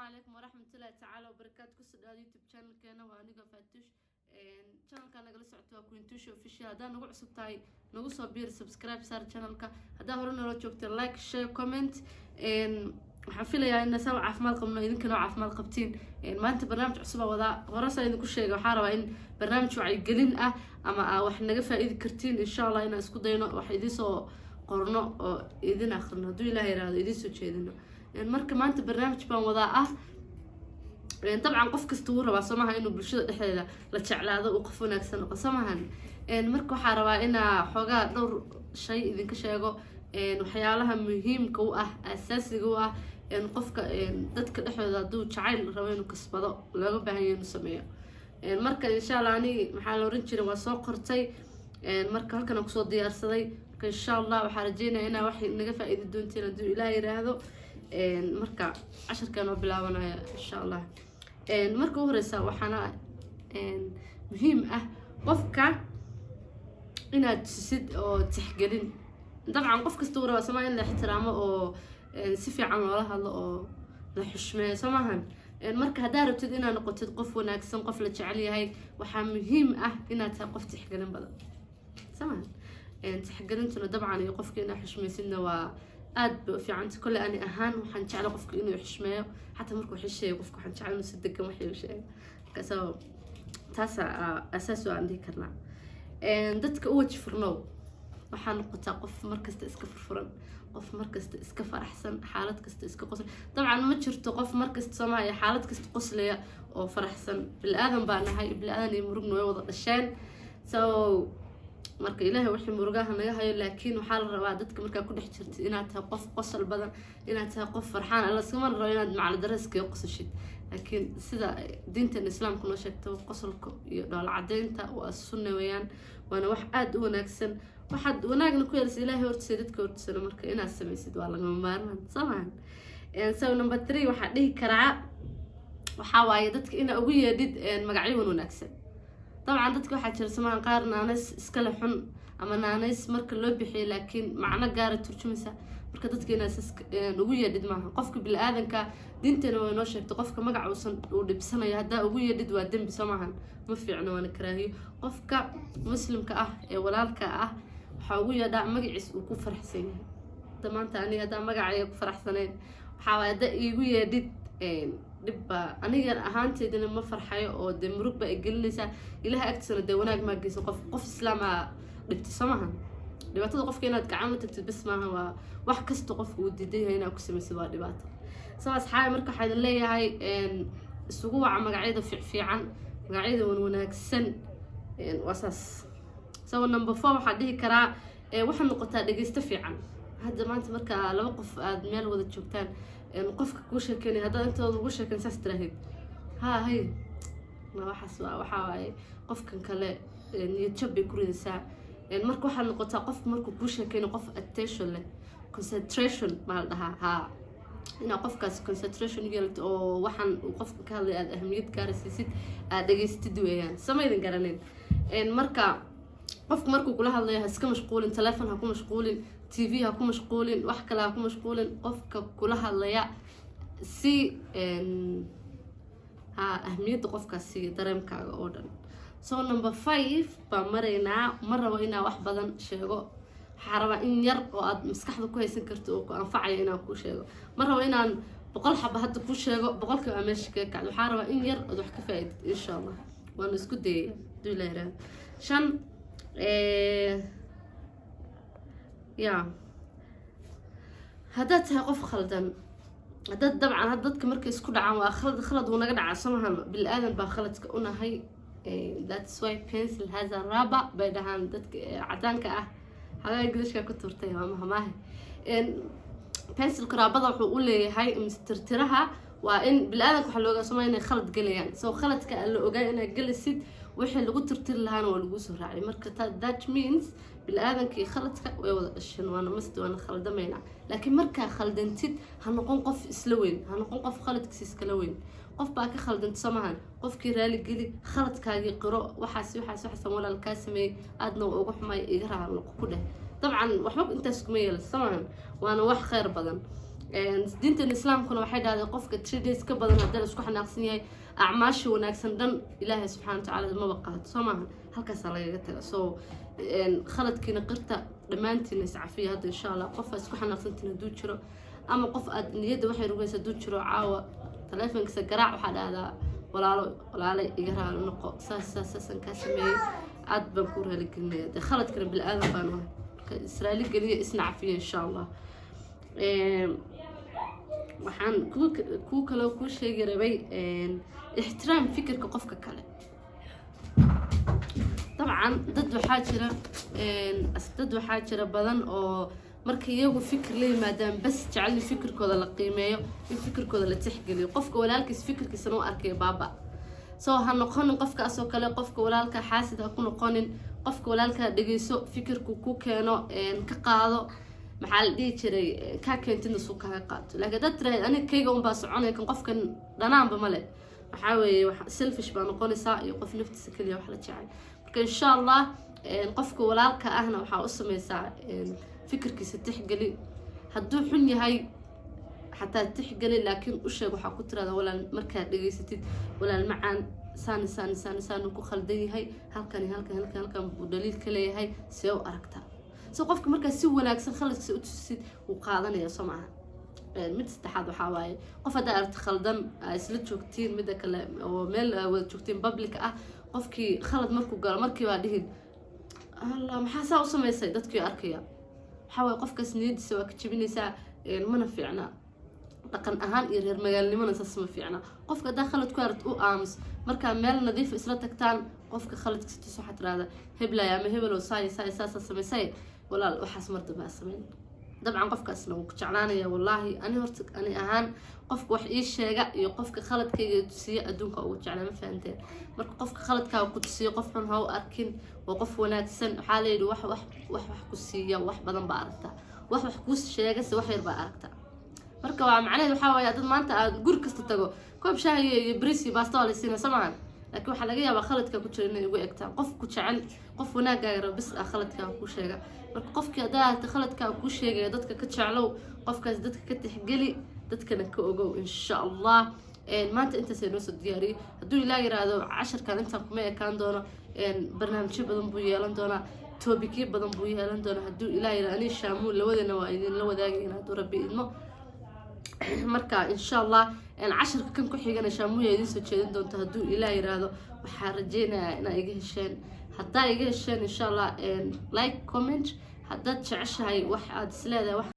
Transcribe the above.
Calaykum waraxmatullaahi tacaala wabarakaatu. Kusoo dhawaada YouTube channelkeena. Waa aniga Faatush. Channelka nagala socoto waa Quintusha Official. Haddaa nagu cusub tahay, nagu soo biir, subscribe saar channelka. Haddaa hore noola joogta, like, share, comment. Waxaan filayaa in saa caafimaad qabno, idinkana oo caafimaad qabtiin. Maanta barnaamij cusub aa wadaa. Horesaa idinku sheegay, waxaa rabaa in barnaamij wacyigelin ah ama aa wax naga faa-iidi kartiin, insha Allah, inaan isku dayno wax idinsoo qorno oo idin akrino, hadduu Ilaah yiraahdo, idiin soo jeedino. Marka maanta barnaamij baan wadaa ah. Dabcan qof kasta wuu rabaa, soo maha, inuu bulshada dhexdeeda la jeclaado, uu qof wanaagsan noqo, soo mahan? Marka waxaa rabaa inaa xoogaa dhowr shay idinka sheego, waxyaalaha muhiimka u ah, asaasiga u ah qofka dadka dhexdooda hadduu jacayl rabo inuu kasbado, looga baahan yahay inuu sameeyo. Marka insha Allah, ani maxaa la oran jiray, waa soo qortay. Marka halkan aan kusoo diyaarsaday. Marka insha Allah waxaa rajeynaya inaa wax naga faa-iidi doontiin, hadduu Ilaah yiraahdo. Marka casharkan oo bilaabanaya, insha Allah. Marka u horeysa, waxaana muhiim ah qofka inaad tusid oo tixgelin. Dabcan qof kasta uu rabaa, somaa, in la ixtiraamo oo si fiican loola hadlo oo la xushmeeyo, soo maahan? Marka haddaa rabtid inaad noqotid qof wanaagsan, qof la jecel yahay, waxaa muhiim ah inaad tahay qof tixgelin badan, soo maahan? Tixgelintuna dabcan iyo qofka inaad xushmaysidna waa aad bay u fiicanta. Kolle ani ahaan waxaan jecla qofka inuu xushmeeyo. Xataa markuu wax sheego, qofka waxaan jecla inuu si degan wax igu sheego. Marka taasa asaas aan dhihi karnaa. Dadka u waji furnow. Waxaa noqotaa qof markasta iska furfuran, qof markasta iska faraxsan, xaalad kasta iska qosla. Dabcan ma jirto qof markasta Soomaaliya xaalad kasta qoslaya oo faraxsan. Bili-aadan baa nahay, bili-aadan iyo murugna way wada dhasheen. So marka Ilaahay wixii murugaha naga hayo, laakiin waxaa la rabaa dadka markaa ku dhex jirtid inaad tahay qof qosol badan, inaad tahay qof farxaan. Laskama rabo inaad macladaro iskaga qosashid, laakiin sida diintan Islaamka noo sheegto, qosolka iyo dhoola cadeynta waa sunna weeyaan, waana wax aada u wanaagsan. Waxaad wanaagna ku yeelsa Ilaahay hortiisa, dadka hortiisana. Marka inaad samaysid waa lagama maarmaan, soo mahan? So number three waxaa dhihi karaa, waxaa waaye dadka inaa ugu yeedhid magacyo wan wanaagsan. Dabcan dadka waxaa jira samahan qaar naanays iskale xun ama naanays marka loo bixiyay laakiin macno gaara turjumaysa. Marka dadka inaad ugu yeedhid maaha. Qofka bili-aadanka, diintana way noo sheegtay, qofka magac uusan uu dhibsanayo haddaa ugu yeedhid waa dembi, soo maahan? Ma fiicno, waana karaahiyo. Qofka Muslimka ah ee walaalka ah waxaa ugu yeedhaa magaciis uu ku faraxsan yahay. Hadda maanta aniga haddaa magacayga ku faraxsanayn, waxaa waay haddaa iigu yeedhid dhib baa aniga ahaanteedina ma farxayo oo dee murug baa igelinaysaa. Ilaha agtiisana dee wanaag maa geyso. Qof Islaamaa dhibtay, soo maaha? Dhibaatada qofka inaad gacan la tagtid bas maaha, waa wax kasta qofka uu diidan yahay inaad ku samaysid, waa dhibaato. So asxaabi, marka waxaa idin leeyahay isugu waca magacyada fiicfiican, magacyada wan wanaagsan, waa saas. So number four waxaa dhihi karaa, waxaad noqotaa dhegeysto fiican. Hadda maanta marka laba qof aada meel wada joogtaan, qofka kuu sheekeynay, haddaad intooda ugu sheekeyn saas tiraahid, "Ha, hay," waxaas waxaa waaye qofkan kale niyad jab bay ku ridaysaa. Marka waxaad noqotaa qofka markuu kuu sheekeynayo qof attention leh. Concentration maa la dhahaa? Ha, inaad qofkaas concentration yeelato oo waxaan uu qofka ka hadlay aada ahamiyad gaarasiisid, aada dhegeystid weeyaan. Samaydin garanin? Marka qofka markuu kula hadlayo, ha iska mashquulin, telefon ha ku mashquulin, TV ha ku mashquulin, wax kale ha ku mashquulin. Qofka kula hadlaya si ha ahmiyadda qofkaas siiya dareemkaaga oo dhan. So number five baan maraynaa. Ma rabo inaa wax badan sheego. Waxaa rabaa in yar oo aad maskaxda ku haysan karto oo ku anfacaya inaan kuu sheego. Ma rabo inaan 100 xaba hadda kuu sheego, 100kiiba aa meesha kaga kacdo. Waxaa rabaa in yar ood wax ka faa-idid, insha Allah. Waana isku dayaya, haduu Ilaa yiraahdo. Shan ya haddaad tahay qof khaldan, haddaad dabcan had dadka markay isku dhacaan, waa khalad. Khalad wuu naga dhacaa, soo mahan? Bil-aadan baa khaladka unahay. That's why pencil has a rubber bay dhahaan dadka cadaanka ah. Hagaa Englishka ku turtay, waa mahmaahe. Pencilka raabada wuxuu u leeyahay tirtiraha waa in bil-aadanka waxaa loogaa soma inay khalad gelayaan. So khaladka la ogaa inaad gelisid, wixii lagu tirtiri lahaana waa lagu soo raacay. Marka that means bil-aadanka iyo khaladka way wada dhasheen, waana mast, waana khaldamaynaa. Laakiin markaa khaldantid, ha noqon qof isla weyn, ha noqon qof khaladkiisa iskala weyn. Qof baa ka khaldanta, soo mahan? Qofkii raali geli, khaladkaagii qiro. "Waxaas, waxaas, waxaasan walaal kaa sameeyey, aadna waa uga xumay, iga raali noqo," ku dheh. Dabcan waxba intaas kuma yeela, soo mahan? Waana wax kheyr badan. Diintan Islaamkuna waxay dhahday qofka 3 days ka badan haddii la isku xanaaqsan yahay, acmaasha wanaagsan dhan Ilaahay subxaana watacaala maba qaato, soo maaha? Halkaasaa lagaga taga. So khaladkiina qirta, dhammaantiina iscafiya. Hadda insha Allah qof aad isku xanaaqsantiin hadduu jiro ama qof aad niyadda waxay rugaysa hadduu jiro, caawa taleefonkiisa garaac. Waxaa dhahdaa, "Walaalo, walaalay, iga raali noqo, saas saas saasaan kaa sameeyey, aad baan ku raaligelinaya." Dee khaladkana bili aadan baan ahay. Marka israali geliya, isna cafiya insha Allah. Waxaan kuu kaloo kuu sheegi rabay, ixtiraam fikirka qofka kale. Dabcan dad waxaa jira badan oo marka iyagu fikir la yimaadaan bas jecel in fikirkooda la qiimeeyo, in fikirkooda la tixgeliyo. Qofka walaalkiis fikirkiisana u arkayo baaba. Soo ha noqonin qofkaas oo kale. Qofka walaalka xaasid ha ku noqonin. Qofka walaalka dhegeyso, fikirku ku keeno ka qaado. Maxaa la dhihi jiray, kaa keentidna suu kaaga qaato. Laakiin haddaad tiraahid, "Aniga kayga unbaa soconaya, kan qofkan dhanaanba male," waxaa weeye selfish baa noqonaysaa iyo qof naftiisa keliya wax la jecel. Marka insha Allah qofka walaalka ahna waxaa u sameysaa fikirkiisa tixgeli. Hadduu xun yahay xataa tixgeli, laakiin u sheeg. Waxaa ku tirada, "Walaal, markaad dhegeysatid, walaal macaan, saani saani saani saani ku khaldan yahay, halkani halkan halkan halkan buu dhaliil ka leeyahay, see u aragtaa?" So qofka markaa si wanaagsan khaladkiisa u tusid, wuu qaadanaya, soo maaha? Mid saddexaad waxaa waaye, qof haddaa aragti khaldan, aa isla joogtiin, mida kale oo meel aa wada joogtiin public ah, qofkii khalad markuu galo, markii baa dhihin, "Allah, maxaa saa u samaysay?" Dadkii arkaya. Waxaa waaye qofkaas niyadiisa waa ka jebinaysaa. Mana fiicna dhaqan ahaan iyo reer magaalnimona, saas ma fiicna. Qofka haddaa khalad ku aragti, u aamus. Markaa meel nadiif isla tagtaan, qofka khaladkiisa tus. Waxaa tirahda, "Heblay ama hebelow, saay saay saasaa samaysay, walaal, waxaas mar dambe ha samayn." Dabcan qofkaasna wuu ku jeclaanaya. Wallaahi ani horta ani ahaan qofka wax ii sheega iyo qofka khaladkayga tusiya adduunka ugu jeclaa, ma fahanteen? Marka qofka khaladkaaga ku tusiya qof xun ha u arkin, waa qof wanaagsan. Waxaa layidhi, wax wax wax wax ku siiya wax badan baa aragtaa, wax wax kuu sheegase wax yar baa aragtaa. Marka waa macnaheed waxaa waaye, dad maanta aad guri kasta tago, koob shaaha iyo bariis iyo baasta waa la siina, soo maahan? Laakiin waxaa laga yaabaa khaladka ku jira inay ugu egtaan. Qof ku jecel, qof wanaagaaga raba bis ah khaladkaa kuu sheega. Marka qofkii haddaa aragta khaladkaa kuu sheegaya, dadka ka jeclow qofkaas, dadka ka tixgeli, dadkana ka ogow insha Allah. Maanta intaas noo soo diyaariyey. Hadduu Ilaah yiraahdo, casharkan intaan kuma ekaan doono. Barnaamijyo badan buu yeelan doonaa, topicyo badan buu yeelan doonaa hadduu Ilaah yiraahdo. Ani Shaamuun labadeena waa idinla wadaagayna hadduu Rabbi idmo. Marka insha Allah casharka kan ku xigana Shaamuuya idiin soo jeedin doonto hadduu Ilaah yiraahdo. Waxaa rajeynayaa inaa iga hesheen. Haddaa iga hesheen, insha Allah like, comment haddaad jeceshahay wax aad isleedahay wax.